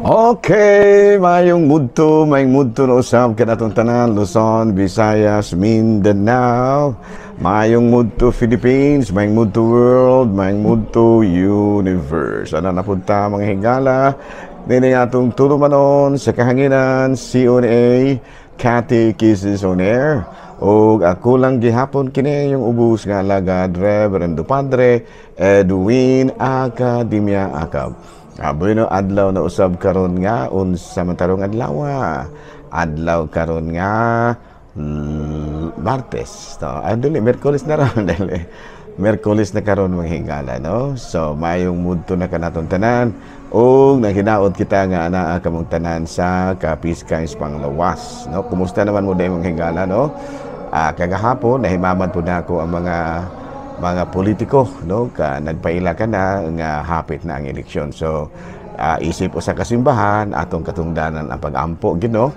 Okay, mayong mudto na usab kanatong tanan, Luzon, Visayas, Mindanao, mayong mudto Philippines, mayong mudto world, mayong mudto universe. Ana na punta mga higala, nini atong tulumanon sa kahanginan, CONA, Catechesis on Air. Og ako lang gihapon kini yung ubos nga alagad, Reverendo Padre Edwin Academia Acab. Bueno, adlaw na usab karon nga unsa man tarong adlaw. Adlaw karon nga Martes. No? Ay, dili, Miyerkules na ron. Dili. Miyerkules na karon mga higala, no? So, mayong mudto na kanatong tanan ug naghinaot kita nga anaa kamong tanan sa Kapiskay Panglawas, no? Kumusta naman mo day mga higala, no? Kagahapon nahimamad pud nako ang mga politiko, no, ka nagpaila ka na nga hapit na ang eleksyon. So isip usa ka simbahan atong katungdanan ang pag-ampo gid, no,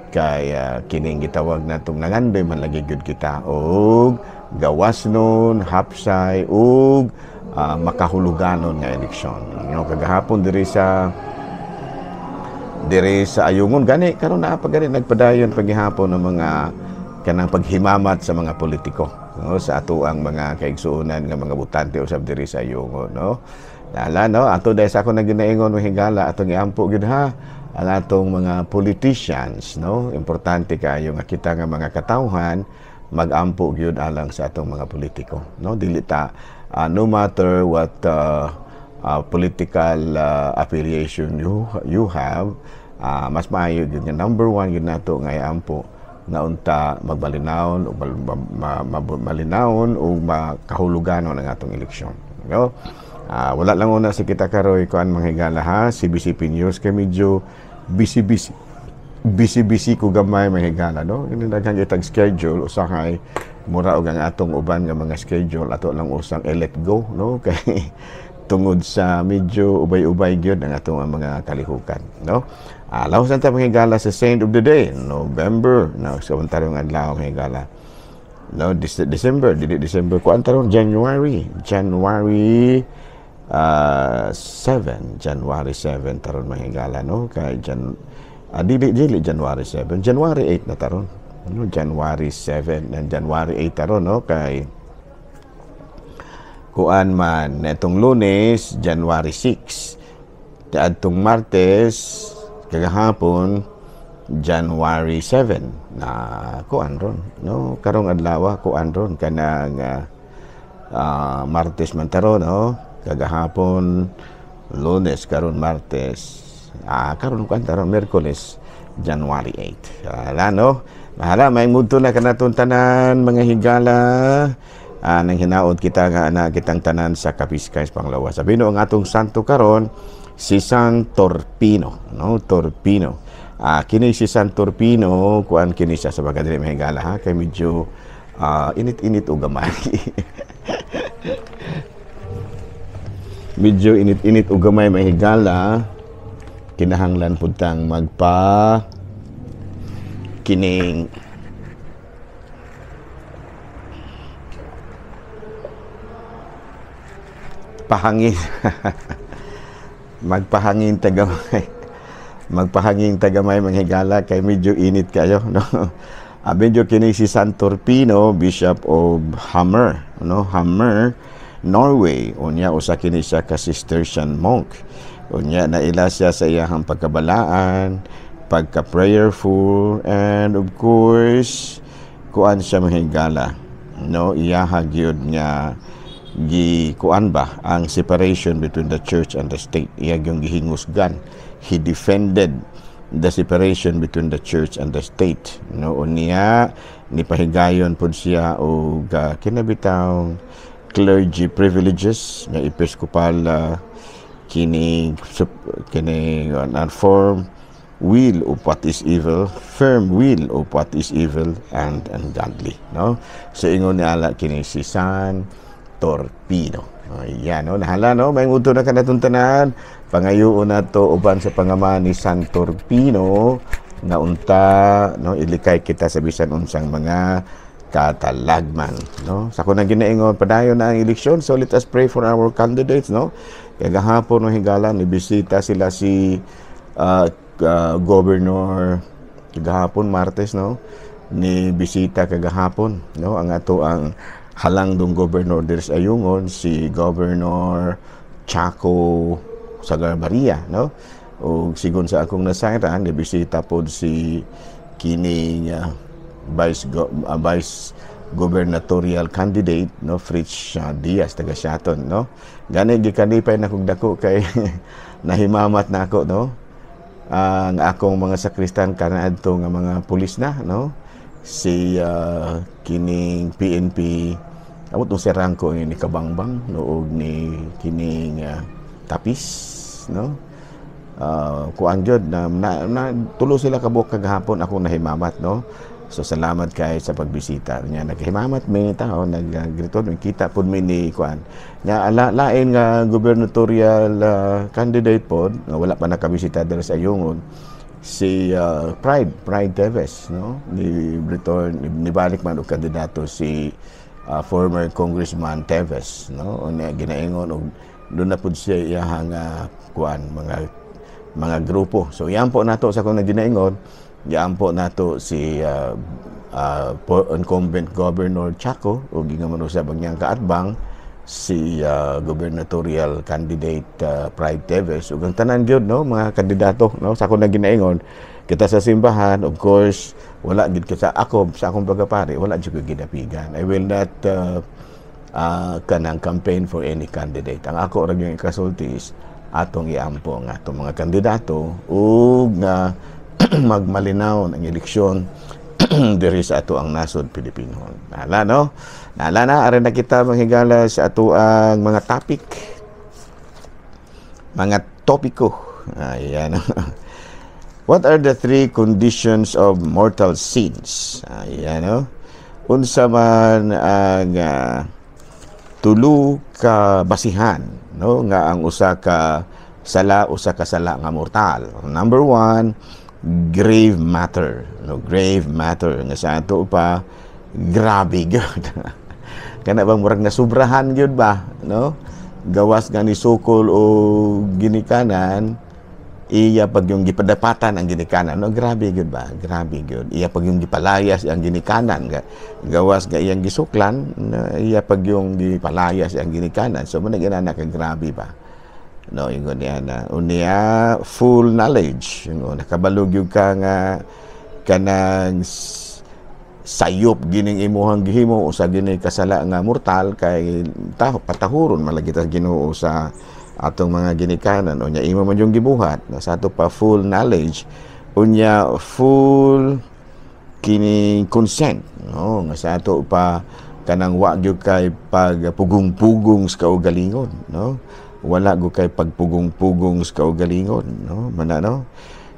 kay kining gitawag natong nangandoy man lagi gyud kita og gawas nun, hapsay ug makahuluganon nga eleksyon, no. Kagahapon diri sa Ayungon gani karon naa pa gani nagpadayon paghihapon ng mga kanang paghimamat sa mga politiko, no, sa ato ang mga kaigsuonan nga mga botante usab diri sa Ayungon, no. Dala, no, ato dahil sa ako naginaingon mga higala, atong iampo gyud ha ang atong mga politicians, no. Importante kayo nga kita nga mga katawhan magampo gyud alang sa atong mga politiko, no. Dili ta no matter what political affiliation you have, mas maayo gyud nga number one gyud nato nga iampo na unta magbalinawon o malinawon o makahuluganon ang atong eleksyon, no? Wala lang una si kita karoy kuan mga higala ha, CBCP News kay medyo busy ko gamay mga higala, no? Ini daghang itag schedule usahay mura og ang atong uban nga mga schedule ato lang usang i-let go, no? Kay tungod sa medyo ubay-ubay gyud ang atong mga kalihukan, no? Laos na ta mga higala sa Saint of the Day, November, no, sa tarong adlaw mga higala. No, December, dili December, kuan tarong January, January 7, January 7 taron mga higala, no? Kay dili January 7, January 8 na taron. No, January 7 and January 8 taron, no, kay kuan man netong Lunes, January 6. Adtong Martes kagahapon January 7 na kuan ron, no, karong adlaw kuan ron kanang Martes man taron, no, kagahapon Lunes, karon Martes, karon kuan taron Miyerkules, January 8. Ala, no, mahala may mudto na kanaton tanan mga higala. Nang hinaot kita nga ana kitang tanan sa Kapiskay Panglawas. Sabi no ang atong santo karon si San Torpino, no, Torpino. Kini si San Torpino, kuan kini siya sa baga dili mahigala ha, kay medyo init-init og gamay. Medyo init-init og gamay mahigala, kinahanglan pud tang magpa kining pahangin. Magpahangin tagamay. Magpahangin tagamay mga higala kay medyo init kayo, no. Medyo kini si San Torpino, Bishop of Hammer, no, Hammer, Norway. Unya usa kini siya ka Cistercian monk. Unya naila siya sa iyahang pagkabalaan, pagka-prayerful, and of course kuan siya mga higala, no, iyaha gyud nga gi kuan ba ang separation between the church and the state. Iya gyung gihingusgan. He defended the separation between the church and the state, no. Unya nipahigayon pud siya og kinabitaw clergy privileges nga episcopal kini firm will of what is evil, firm will of what is evil and ungodly, no. So ingon ni ala kini si San Torpino. Ayan, no, nahala, no, may udto na kanatong tanan. Pangayoon na to uban sa pangama ni San Torpino nga unta, no, ilikay kita sa bisan unsang mga Katalagman, no? Sa akong ginaingon, padayon na ang eleksyon, so let us pray for our candidates, no? Kaya gahapon, no, higala, ni bisita sila si Governor gahapon, Martes, no? Ni bisita kagahapon, no? Ang ato ang halangdong governor diri sa Ayungon, si Governor Chaco Sagarbarria, no? O sigon sa akong nasayran, ni bisita pod si kining vice gubernatorial candidate, no, Fritz Diaz, taga Siaton, no? Gani gikalipay na kog dako kay nahimamat na ako, no, ang akong mga sakristan kanaadto nga mga pulis na, no? Si kining PNP amot si Rangko ni Kabangbang, no, og ni kining Tapis, no? Kuan jud na tulo sila kabuok kagahapon ako nahimamat, no? So salamat kay sa pagbisita nya. Naghimamat mi tao, naggrito, kita pud mi ni kuan nya ala, lain nga gubernatorial candidate pod nga wala pa nakabisita diri sa Ayungon, si Pride Pride Teves, no? Ni return, ni balik man og kandidato si former Congressman Teves, no? Unya ginaingon og doon na pud siya iyahang kuan, mga grupo. So yan po nato, sa akong ginaingon, yan po nato si incumbent Governor Chaco o gingaman usab ang iyang kaatbang si gubernatorial candidate Pride Teves ug ang tanan gyud, no, mga kandidato, no? Sa akong ginaingon, kita sa simbahan, of course, wala gid kita, ako sa akong pagkapari, wala jud ko gidapigan. I will not kanang campaign for any candidate. Ang ako ra gyud ikasulti is atong iampo ang atong mga kandidato ug nga magmalinaw ang eleksyon diri sa ato ang nasod Pilipino. Nala, no? Nala na aron na kita, mga higala, sa ato ang mga topic. Mga topiko. Ayan. What are the three conditions of mortal sins? Ayan, no? Unsa man ang tulo ka basihan, no, nga ang usa ka sala usa ka sala nga mortal? Number one, grave matter, no? Grave matter nga sa ato pa grabe gyud, kana bang murag nasubrahan gyud ba, no? Gawas nga ni sukol o ginikanan, iya pag yung gipadapatan ang ginikanan, no? Grabe gyud ba, grabe gyud. Iya pag yung gipalayas ang ginikanan, gawas nga iyang gisuklan, iya pag yung gipalayas ang ginikanan. So mo na ka grabe ba, no? Ingon niya na unya, full knowledge. Ingon nakabalo gyud ka nga kanang sayop gining imuhang gihimo, usa gini kasala nga mortal, kay taho patahuron malagi ta Ginoo sa atong mga ginikanan. Unya imo man yung gibuhat na sa ato pa full knowledge. Unya full kini consent, no, nga sa ato pa kanang wa gyud kay pagpugong-pugong sa kaugalingon, no? Wala gyud kay pagpugong-pugong sa kaugalingon, no? Mana, no?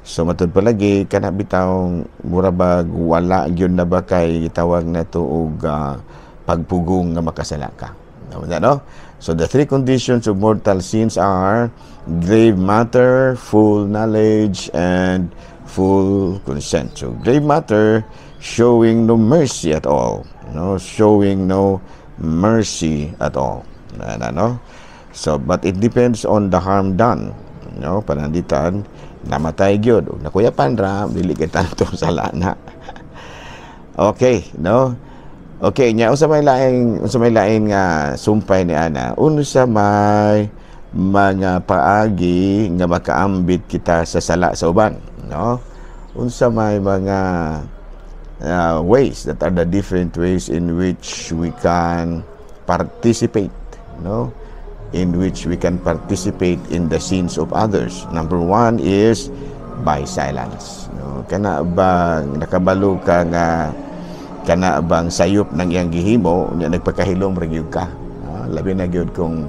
So matud palagi kana bitaw mura bag wala gyud na ba kay gitawag na to og pagpugong nga makasala ka, no, no? So the three conditions of mortal sins are grave matter, full knowledge, and full consent. So grave matter, showing no mercy at all, no? Showing no mercy at all. Na, no? So but it depends on the harm done, no? Pananditan namatay gyud ug nakuyapan ra, dili kay tanto sala na. Okay, no? Okay, nya unsa may lain nga sumpay ni ana? Unsa may mga paagi nga makaambit kita sa sala sa uban, no? Unsa may mga ways that are the different ways in which we can participate, no, in which we can participate in the sins of others? Number one is by silence, no? Kana bang nakabalo ka nga kana bang sayop ng iyang gihimo, unya nagpakahilom ra gyud ka? Labi na gyud kung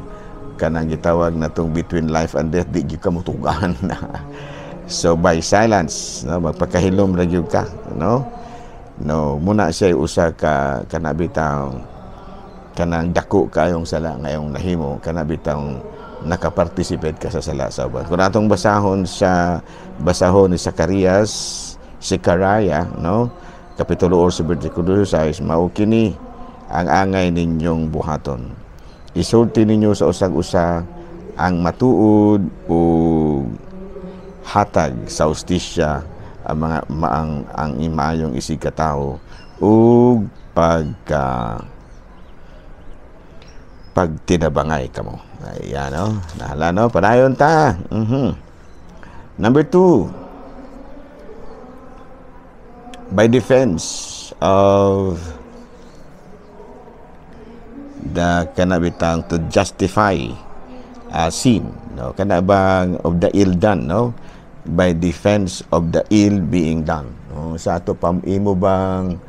kanang gitawag na tong between life and death, di gyud ka mutugan na. So by silence, no, magpakahilom ra gyud ka, no? No, muna siya usa ka kana bitaw kanang dako kayong sala ngayong nahimo, kana bitang nakaparticipate ka sa sala sa uban. Kung atong basahon sa basahon ni Zacarias, Zechariah, no? Kapitulo 8 bersikulo 6, mao kini ang angay ninyong buhaton. Isulti ninyo sa usag usa ang matuod ug hatag sa hustisya ang mga maang ang imayong isig katawo ug pagka pagtinabangay kamo. Ayan, no? Nahala, no? Padayon ta. Number 2, by defense of the kana bitang to justify sin, no? Kana bang of the ill done, no? By defense of the ill being done, no? Sa ato pam imo bang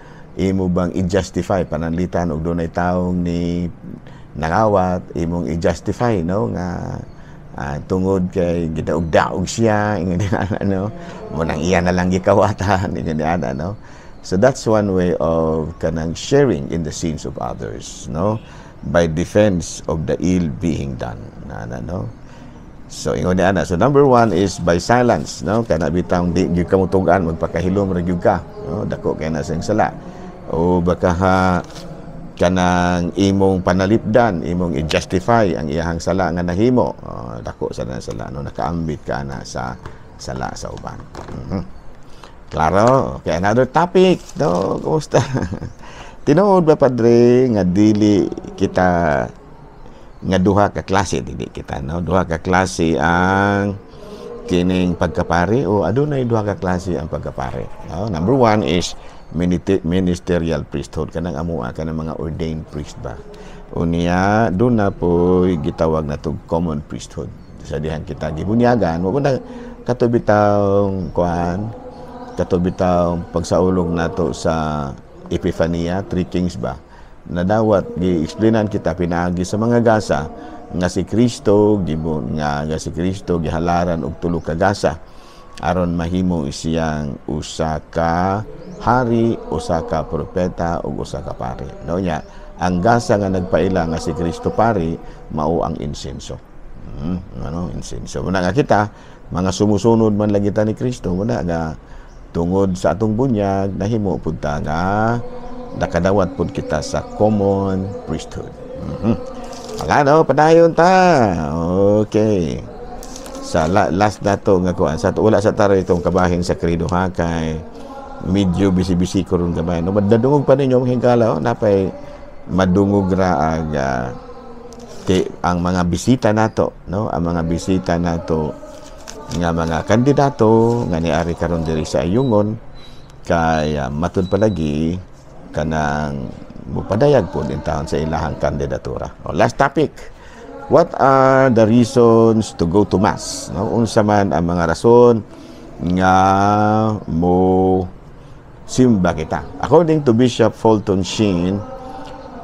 i-justify pananglitan og dunay taong ni nangawat, imong i-justify, no, nga tungod kay gidaog-daog siya, ingon ano, mo nang iya na lang gikawatan, ingon ana, no? So that's one way of kanang sharing in the sins of others, no, by defense of the ill being done ana, no? So ingon ni ana. So number 1 is by silence, no? Kana bitang di gyud ka motug-an, magpakahilom ra gyud ka, no? Dako kay na sing sala. O baka ha kanang imong panalipdan, imong i-justify ang iyahang sala nga nahimo. Oh, dako sa na sala, no? Nakaambit ka na sa sala sa uban. Klaro? Okay, another topic, no? Kumusta? Tinuod ba, Padre, nga dili kita nga duha ka klase, dili kita, no, duha ka klase ang kining pagkapari o adunay duha ka klase ang pagkapari, no? Number 1 is ministerial priesthood, kanang amoa, kanang mga ordained priest ba. Unya duna poy gitawag na tog common priesthood sa dihang kita gibunyagan mo na kato bitawng kuan, kato bitawng pagsaulog nato sa Epifania, Three Kings ba, nadawat gi-explainan kita pinaagi sa mga gasa nga si Kristo gibon nga si Kristo gihalaran og tulo ka gasa aron mahimo siyang usa ka hari, usa ka propeta ug usa ka pari. No nya ang gasa nga nagpaila nga si Kristo pari mao ang insenso. Ano insenso? Muna nga kita mga sumusunod man lagi ta ni Kristo, muna nga tungod sa atong bunyag nahimo pud ta nga nakadawat pud kita sa common priesthood. Ano, padayon ta. Okay. Sa last nato nga kuan, sa wala sa taro itong kabahin sa credo ha, kay medyo busy-busy ko ron gamay. No, madadungog pa ninyo mga higala, oh, napay madungog ra ang ang mga bisita nato, no? Ang mga bisita nato nga mga kandidato nga niari karon diri sa Ayungon kay matud palagi kanang mupadayag po din taon sa ilahang kandidatura. Oh, last topic. What are the reasons to go to Mass? No, unsa man ang mga rason nga mo simba kita? According to Bishop Fulton Sheen,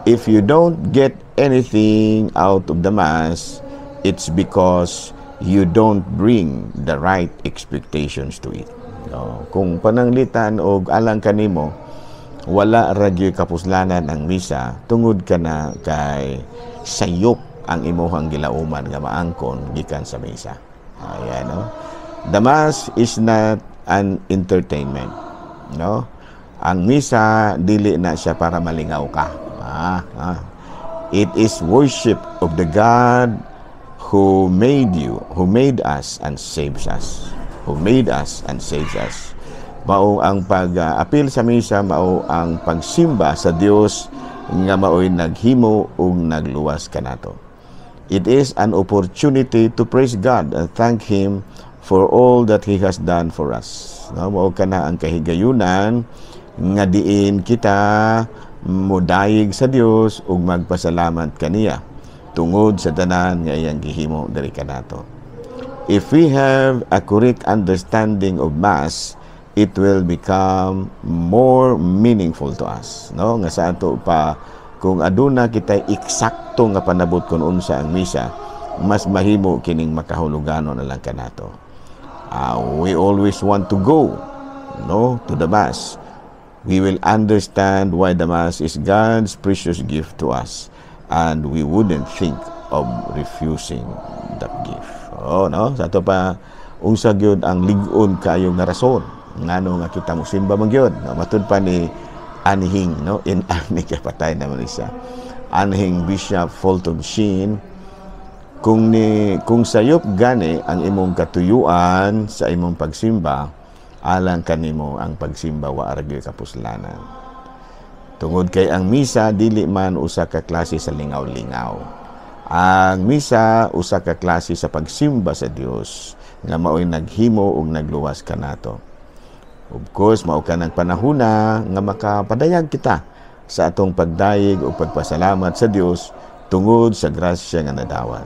if you don't get anything out of the Mass, it's because you don't bring the right expectations to it. No, kung pananglitan og alang kanimo wala ra gyud kapuslanan ang misa tungod ka na kay sayop ang imuhang gilauman nga maangkon gikan sa misa. Ayan, no? The Mass is not an entertainment, no? Ang misa dili na siya para malingaw ka. It is worship of the God who made you, who made us and saves us. Who made us and saves us. Mao ang pag-apil sa misa, mao ang pagsimba sa Dios nga maoy naghimo ug nagluwas kanato. It is an opportunity to praise God and thank Him for all that He has done for us. No, mao kana ang kahigayunan nga diin kita mudayig sa Dios ug magpasalamat kaniya tungod sa tanan nga iyang gihimo diri kanato. If we have a correct understanding of Mass, it will become more meaningful to us. No? Nga sa ato pa, kung aduna kita eksakto nga panabot kung unsa ang misa, mas mahimo kining makahulugano na lang kanato. We always want to go, no, to the Mass. We will understand why the Mass is God's precious gift to us, and we wouldn't think of refusing that gift. Oh, no? Sa ato pa, unsa gyud ang lig-on kayo nga rason Ngano nga kita mosimba man gyud, no? Matud pa ni anhing, no, in ani kay patay naman siya, anhing Bishop Fulton Sheen, kung sayop gani ang imong katuyuan sa imong pagsimba, alang kanimo ang pagsimba wa ra gyud kapuslanan. Tungod kay ang misa dili man usa ka klase sa lingaw-lingaw. Ang misa usa ka klase sa pagsimba sa Dios nga maoy naghimo ug nagluwas kanato. Of course, mao kanang panahona nga makapadayag kita sa atong pagdayeg o pagpasalamat sa Dios tungod sa grasya nga nadawat.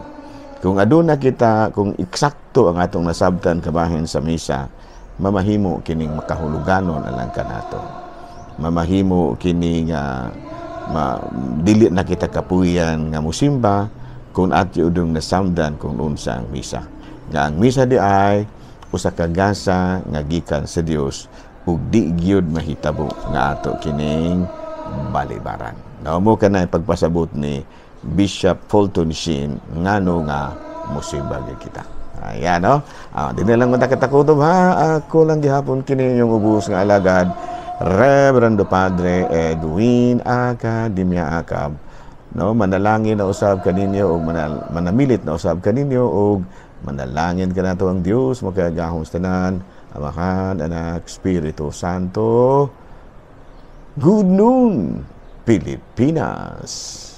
Kung aduna kita, kung eksakto ang atong nasabtan kabahin sa misa, mamahimo kining makahuluganon alang kanato. Mamahimo kini nga dili na kita kapuyan nga musimba kung ato udong nasamdan kung unsa ang misa. Nga ang misa di ay usa ka gasa nga gikan sa Dios ug di gyud mahitabo nga ato kining balibaran. Mao kanay pagpasabot ni Bishop Fulton Sheen ngano nga musimba gyud kita. Ayan, no? Di na lang matakatakutog, ha? Ako lang gihapon kini yung ubos nga alagad, Reverendo Padre Edwin Academia Acab. No, manalangin na usab kaninyo og manamilit na usab kaninyo og manalangin kanato ang Dios makagagahom sa tanan, Amahan, Anak, Espiritu Santo. Good noon, Pilipinas.